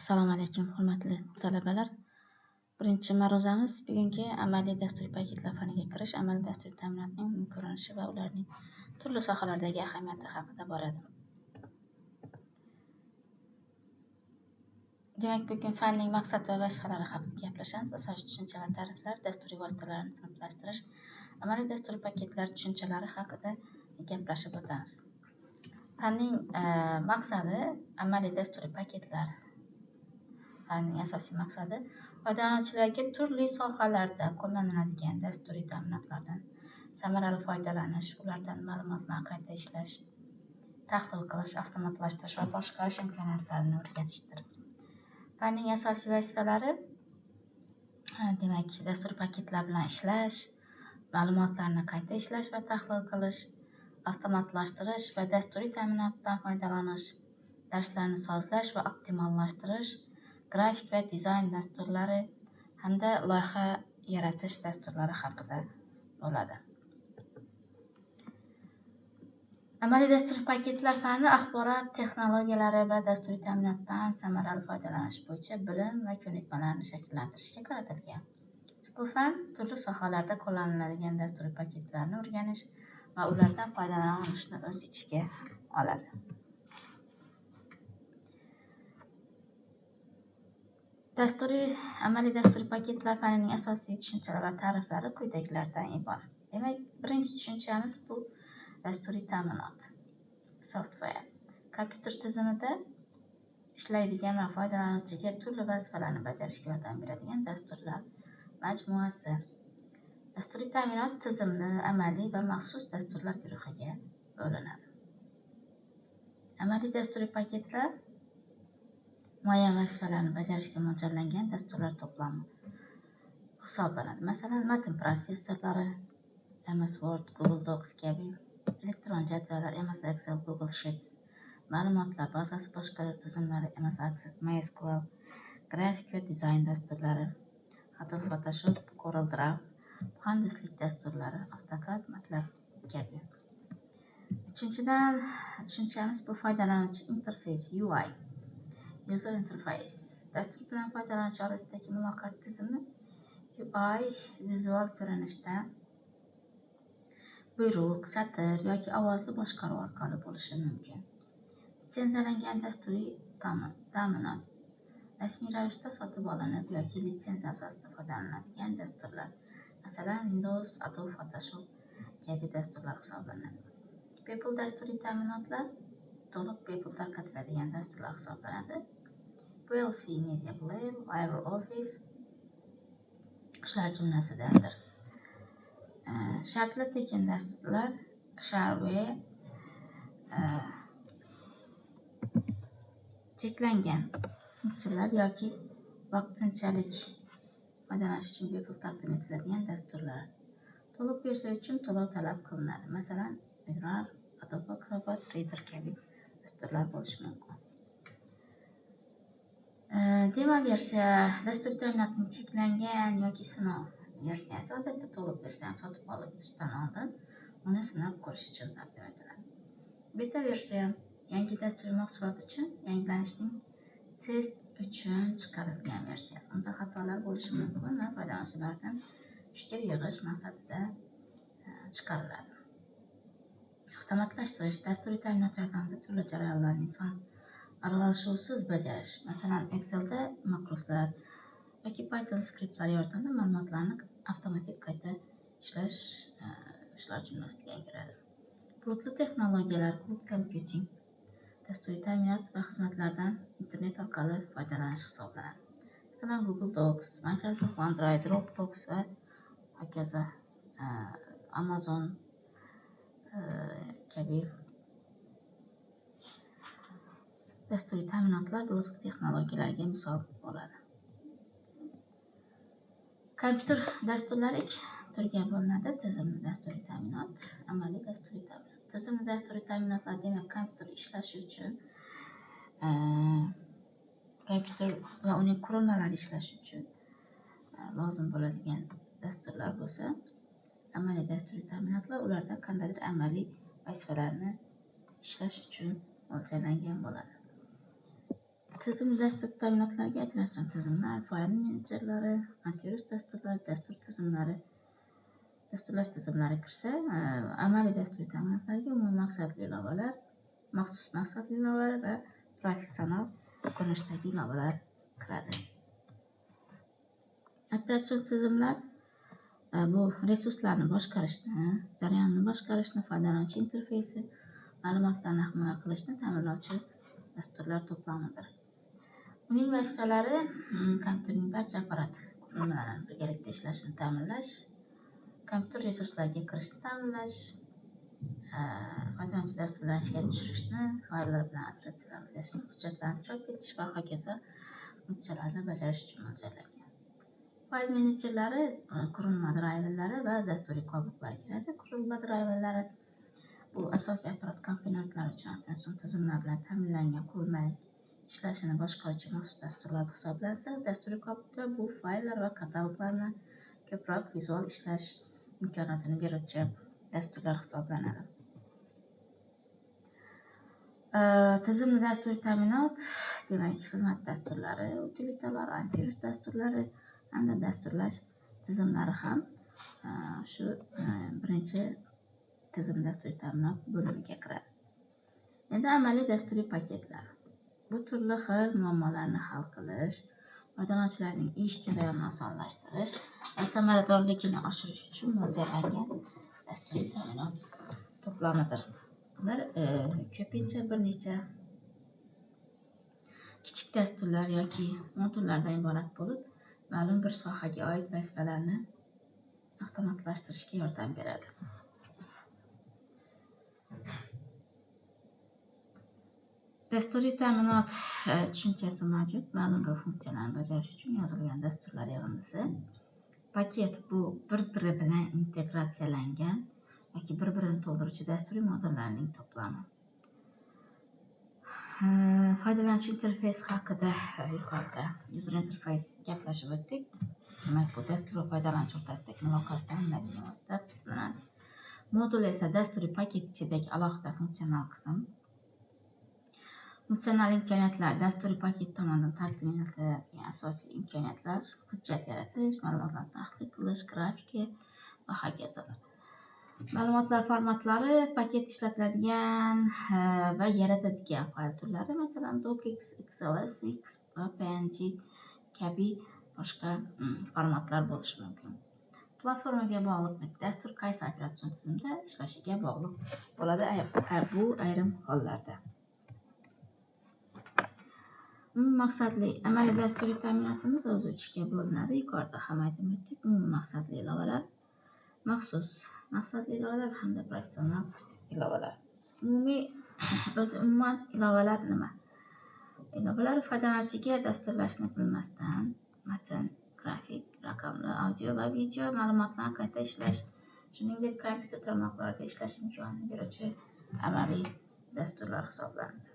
Assalomu alaykum, hurmatli talabalar. Birinchi ma'ruzamiz bugungi amaliy dasturiy paketlar faniga kirish, amaliy dasturiy ta'minotning umumiy ko'rinishi va ularning turli sohalardagi ahamiyati haqida boradi. Demak, bugun fanning maqsad va vazifalari haqida gaplashamiz. Asosiy tushuncha va ta'riflar, dasturiy vositalarni sinflashtirish, amaliy dasturiy paketlar tushunchalari haqida gaplashib o'tamiz. Fanning maqsadi amaliy dasturiy paketlar fanining asosiy maqsadi foydalanuvchilarga turli sohalarda qo'llaniladigan dasturiy ta'minotlardan samarali foydalanish, ulardan ma'lumotlarni qayta ishlash, tahlil qilish, avtomatlashtirish va boshqarish imkoniyatlarini o'rgatishdir. Fanning asosiy vazifalari demak, dasturiy paketlar bilan ishlash, ma'lumotlarni qayta ishlash va tahlil qilish, avtomatlashtirish va dasturiy ta'minotdan foydalanish, darslarni sozlash va optimallashtirish, grafik va dizayn dasturlari hamda loyiha yaratish dasturlari haqida bo'ladi. Amaliy dasturiy paketlar fani axborot texnologiyalari va dasturiy ta'minotdan samarali foydalanish bo'yicha bilim va ko'nikmalarni shakllantirishga qaratilgan. Bu fan turli sohalarda qo'llaniladigan dasturiy paketlarni o'rganish va ulardan foydalanishni o'z ichiga oladi. Amaliy dasturiy paketlar fanining asosiy tushunchalari va ta'riflari quyidagilardan iborat. Demak, birinchi tushunchamiz bu dasturiy ta'minot, software. Kompyuter tizimida ishlaydigan va foydalanuvchiga turli vazifalarni bajarishga yordam beradigan dasturlar majmuasi. Dasturiy ta'minot tizimli, amaliy va maxsus dasturlar guruhiga bo'linadi. Amaliy dasturiy paketlar muayyan vazifalarni bajarishga mo'ljallangan dasturlar to'plami hisoblanadi. Masalan, matn prosessorlari, MS Word, Google Docs kabi, elektron jadvallar, MS Excel, Google Sheets, ma'lumotlar bazasi boshqaruv tizimlari, MS Access, MySQL, grafik va dizayn dasturlari, Adobe Photoshop, CorelDRAW, muhandislik dasturlari, AutoCAD, MATLAB kabi. Uchinchidan tushunchamiz bu foydalanuvchi interfeysi, UI. User Interface. Dastur bilan foydalanuvchi orasidagi muloqot tizimi UI vizual ko'rinishda buyruq, satr yoki ovozli boshqaruv orqali bo'lishi mumkin. Litsenziyalangan dasturiy ta'minot rasmiy ravishda sotib olinib yoki litsenziya asosida foydalaniladigan dasturlar, masalan, Windows, Adobe Photoshop kabi dasturlar hisoblanadi. Bepul dasturiy ta'minotlar to'liq bepul tarqatiladigan dasturlar hisoblanadi. VLC Media Player, LibreOffice shular jumlasidandir. Shartli tekin dasturlar shareware, cheklangan funksiyalar yoki vaqtinchalik foydalanish uchun bepul taqdim etiladigan dasturlar. To'liq versiya uchun to'lov talab qilinadi. Masalan, WinRAR, Adobe Acrobat Reader kabi dasturlar bo'lishi mumkin. Demo versiya dasturiy ta'minotning cheklangan yoki sinov versiyasi odatda to'liq versiyani sotib olishdan oldin uni sinab ko'rish uchun taqdim etiladi. Beta versiya yangi dasturiy mahsulot uchun yangilanishning test uchun chiqarilgan versiyasi. Unda xatolar bo'lishi mumkin va foydalanuvchilardan fikr yig'ish maqsadida chiqariladi. Avtomatlashtirish dasturiy ta'minot yordamida turli jarayonlarni inson aralashuvsiz bajarish. Masalan, Excelda makroslar yoki Python skriptlari yordamida ma'lumotlarni avtomatik qayta ishlash shular jumlasiga kiradi. Bulutli texnologiyalar, cloud computing, dasturiy ta'minot va xizmatlardan internet orqali foydalanish hisoblanadi. Masalan, Google Docs, Microsoft OneDrive, Dropbox va hokazo, Amazon kabi dasturiy ta'minotlar bulutli texnologiyalarga misol bo'ladi. Kompyuter dasturlari ikki turga bo'linadi: tizimli dasturiy ta'minot, amaliy dasturiy ta'minot. Tizimli dasturiy ta'minotlar demak kompyuter ishlashi uchun, kompyuter va uning qurilmalari ishlashi uchun lozim bo'ladigan dasturlar bo'lsa, amaliy dasturiy ta'minotlar ularda qandaydir amaliy vazifalarni ishlash uchun mo'ljallangan bo'ladi. Tizim dastur ta'minotlarga operatsion tizimlar, fayl menejerlari, antivirus dasturlari, dastur tizimlari, dasturlash tizimlari kirsa, amaliy dasturiy ta'minotlarga umumiy maqsadli ilovalar, maxsus maqsadli ilovalar va professional ko'rinishdagi ilovalar kiradi. Operatsion tizimlar bu resurslarni boshqarishni, jarayonni boshqarishni, foydalanuvchi interfeysi, ma'lumotlarni himoya qilishni ta'minlovchi dasturlar to'plamidir. Uning vazifalari kompyuterning barcha apparat qurilmalari birgalikda ishlashini ta'minlash, kompyuter resurslariga kirishni ta'minlash, foydalanuvchi dasturlarni ishga tushirishni, fayllar bilan operatsiyalarni bajarishni, hujjatlarni chop etish va hokazo funksiyalarni bajarish uchun mo'ljallangan. Fayl menejerlari qurilma drayverlari va dasturiy qobiqlar kiradi. Qurilma drayverlari bu asosiy apparat komponentlari uchun operatsion tizimlar bilan ta'minlangan qurilmaning ishlashini boshqaruvchi maxsus dasturlar hisoblansa, dasturiy qobiqlar bu fayllar va kataloglar bilan ko'proq vizual ishlash imkoniyatini beruvchi dasturlar hisoblanadi. Tizimli dasturiy ta'minot demak, xizmat dasturlari, utilitalar, antivirus dasturlari hamda dasturlash tizimlari ham shu birinchi tizim dasturiy ta'minot bo'limiga kiradi. Endi amaliy dasturiy paketlar. Bu turli xil muammolarni hal qilish, foydalanuvchilarning ish jarayonini osonlashtirish va samaradorligini oshirish uchun mo'ljallangan dasturiy ta'minot to'plamidir. Ular ko'pincha bir necha kichik dasturlar yoki modullardan iborat bo'lib, ma'lum bir sohaga oid vazifalarni avtomatlashtirishga yordam beradi. Dasturiy ta'minot tushunchasi mavjud ma'lum bir funksiyalarni bajarish uchun yozilgan dasturlar yig'indisi. Paket bu bir-biri bilan integratsiyalangan yoki bir-birini to'ldiruvchi dasturiy modullarning to'plami. Foydalanuvchi interfeysi haqida yuqorida user interface gaplashib o'tdik. Demak, bu dastur va foydalanuvchi o'rtasidagi muloqot ta'minlaydigan vosita hisoblanadi. Modul esa dasturiy paket ichidagi alohida funksional qism. Funksional imkoniyatlar dasturiy paket tomonidan taqdim etiladigan asosiy imkoniyatlar: hujjat yaratish, ma'lumotlarni tahlil qilish, grafika va hokazolar. Ma'lumotlar formatlari paket ishlatiladigan va yaratadigan fayl turlari, masalan, docx, xlsx va png kabi boshqa formatlar bo'lishi mumkin. Platformaga bog'liqlik dastur qaysi operatsion tizimda ishlashiga bog'liq bo'ladi bu ayrim hollarda. Umumiy maqsadli amaliy dasturiy ta'minotimiz o'zi uchga bo'linadi. Yuqorida ham aytib o'tdik. Umumiy maqsadli ilovalar, maxsus maqsadli ilovalar hamda professional ilovalar. Umumiy o'zi umuman ilovalar nima? Ilovalar foydalanuvchiga dasturlashni bilmasdan matn, grafik, raqamli, audio va video ma'lumotlarni qayta ishlash, shuningdek kompyuter tarmoqlarida ishlash imkonini beruvchi amaliy dasturlar hisoblanadi.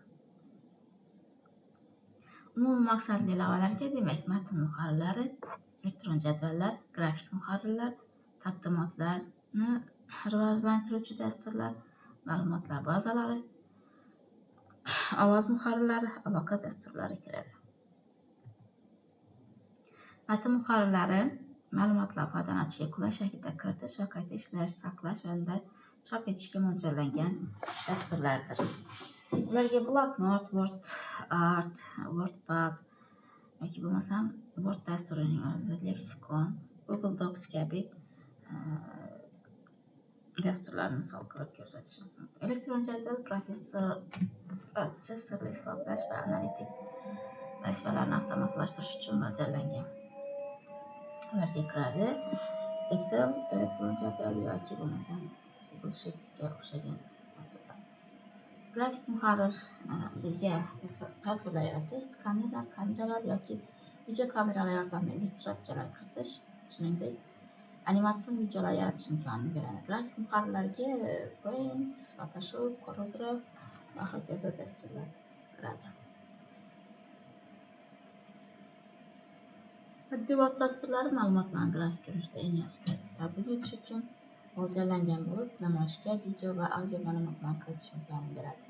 Umumiy maqsadli ilovalarga demak matn muharrirlari, elektron jadvallar, grafik muharrirlar, taqdimotlarni rivojlantiruvchi dasturlar, ma'lumotlar bazalari, ovoz muharrirlari, aloqa dasturlari kiradi. Matn muharrirlari ma'lumotlar foydalanuvchiga qulay shaklda kiritish va qayta ishlash, saqlash va unda chop etishga mo'ljallangan dasturlardir. Ularga bloknot, Word Art, WordPad yoki bo'lmasam Word dasturining o'zi, leksikon, Google Docs kabi dasturlarni misol qilib ko'rsatishimiz mumkin. Elektron jadval protsessorli hisoblash va analitik vazifalarni avtomatlashtirish uchun mo'ljallangan. Ularga kiradi Excel elektron jadvali yoki bo'lmasam Google Sheetsga o'xshagan dasturlar. Grafik muharrir bizga tasvirlar yaratish, skanerlar, kameralar yoki video kameralar yordamida illyustratsiyalar kiritish, shuningdek animatsion videolar yaratish imkonini beradi. Grafik muharrirlarga Paint, Photoshop, CorelDRAW va hokazo dasturlar kiradi. Tadbirot dasturlari ma'lumotlarni grafik ko'rinishda eng yaxshi tarzda taqdim etish uchun mo'ljallangan bo'lib, namoyishga video va audio ma'lumotlarni kiritish imkonini beradi.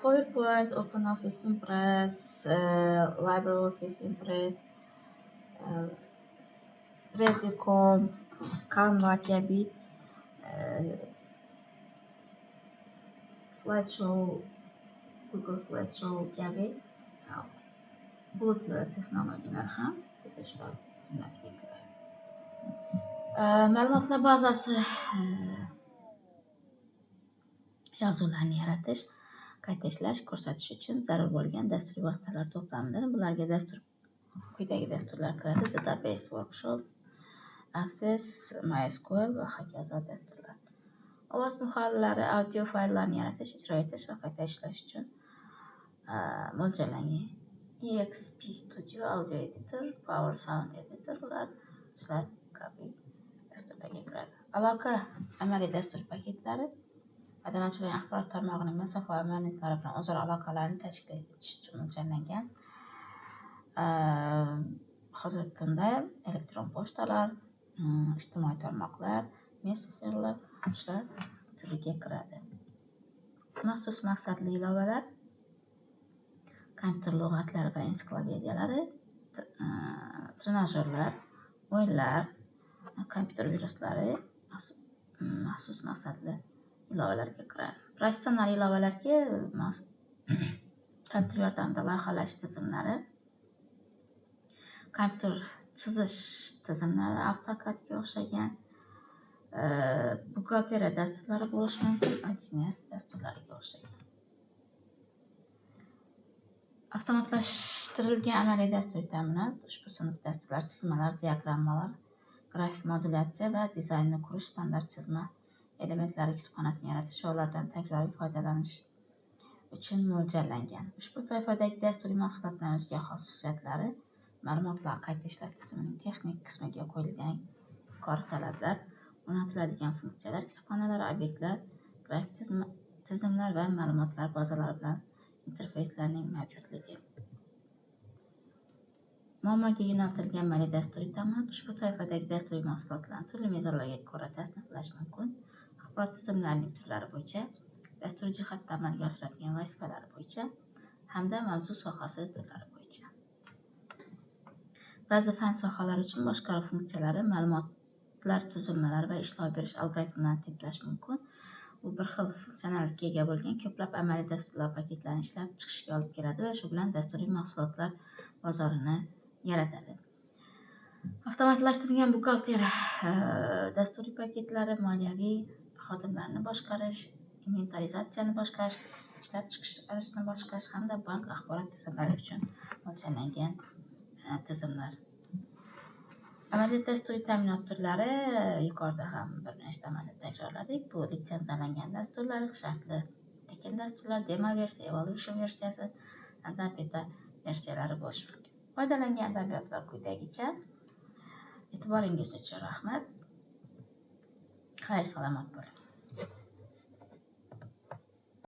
PowerPoint, OpenOffice Impress, LibreOffice Impress, Prezi.com, Canva kabi, Slideshow, Google Slideshow kabi bulutli texnologiyalar ham xuddi shular jumlasiga kiradi. Ma'lumotlar bazasi yozuvlarni yaratish, qayta ishlash, ko'rsatish uchun zarur bo'lgan dasturiy vositalar to'plamidir. Bularga quyidagi dasturlar kiradi: Database Workshop, Access, MySQL va hokazo dasturlar. Ovoz muharrirlari audio fayllarni yaratish, ijro etish va qayta ishlash uchun mo'ljallangan. EXP Studio Audio Editor, Power Sound Editorlar shular kabi dasturlarga kiradi. Aloqa amaliy dastur paketlari foydalanuvchilarning axborot tarmog'ining masofaviy abonentlari bilan o'zaro aloqalarni tashkil etish uchun mo'ljallangan. Hozirgi kunda elektron pochtalar, ijtimoiy tarmoqlar, messenjerlar shular turiga kiradi. Maxsus maqsadli ilovalar kompyuter lug'atlari va ensiklopediyalari, trenajyorlar, o'yinlar, kompyuter viruslari maxsus maqsadli ilovalarga kiradi. Professional ilovalarga kompyuter yordamida loyihalash tizimlari, kompyuter chizish tizimlari, AutoCADga o'xshagan, buxgalteriya dasturlari bo'lishi mumkin, 1С dasturlariga o'xshagan. Avtomatlashtirilgan amaliy dasturiy ta'minot ushbu sinf dasturlar, chizmalar, diagrammalar, grafik modulyatsiya va dizaynni qurish standart chizma elementlari kutubxonasini yaratish va ulardan takroriy foydalanish uchun mo'ljallangan. Ushbu toifadagi dasturiy mahsulotlarning o'ziga xos xususiyatlari ma'lumotlar qayta ishlash tizimining texnik qismiga qo'yilgan yuqori talablar, o'rnatiladigan funksiyalar, kutubxonalar, obyektlar, grafik tizimlar va ma'lumotlar bazalari bilan interfeyslarning mavjudligi. Muammoga yo'naltirilgan amaliy dasturiy ta'minot ushbu toifadagi dasturiy mahsulotlarni turli mezonlarga ko'ra tasniflash mumkin. Axborot tizimlarining turlari bo'yicha, dasturiy jihatda amalga oshiradigan vazifalari bo'yicha hamda mavzu sohasi turlari bo'yicha. Ba'zi fan sohalari uchun boshqaruv funksiyalari, ma'lumotlar tuzilmalari va ishlov berish algoritmlarini tiplash mumkin. Bu bir xil funksionallikka ega bo'lgan ko'plab amaliy dasturlar paketlarini ishlab chiqishga olib keladi va shu bilan dasturiy mahsulotlar bozorini yaratadi. Avtomatlashtirilgan buxgalteriya dasturiy paketlari moliyaviy xodimlarni boshqarish, inventarizatsiyani boshqarish, ishlab chiqarishni boshqarish hamda bank axborot tizimlari uchun mo'ljallangan tizimlar. Amaliy dasturiy ta'minot turlari yuqorida ham bir nechta marta takrorladik. Bu litsenziyalangan dasturlar, shartli tekin dasturlar, demo versiya, evolution versiyasi hamda beta versiyalari bo'lishi mumkin. Foydalangan adabiyotlar quyidagicha. E'tiboringiz uchun rahmat. Xayr salomat bo'ling.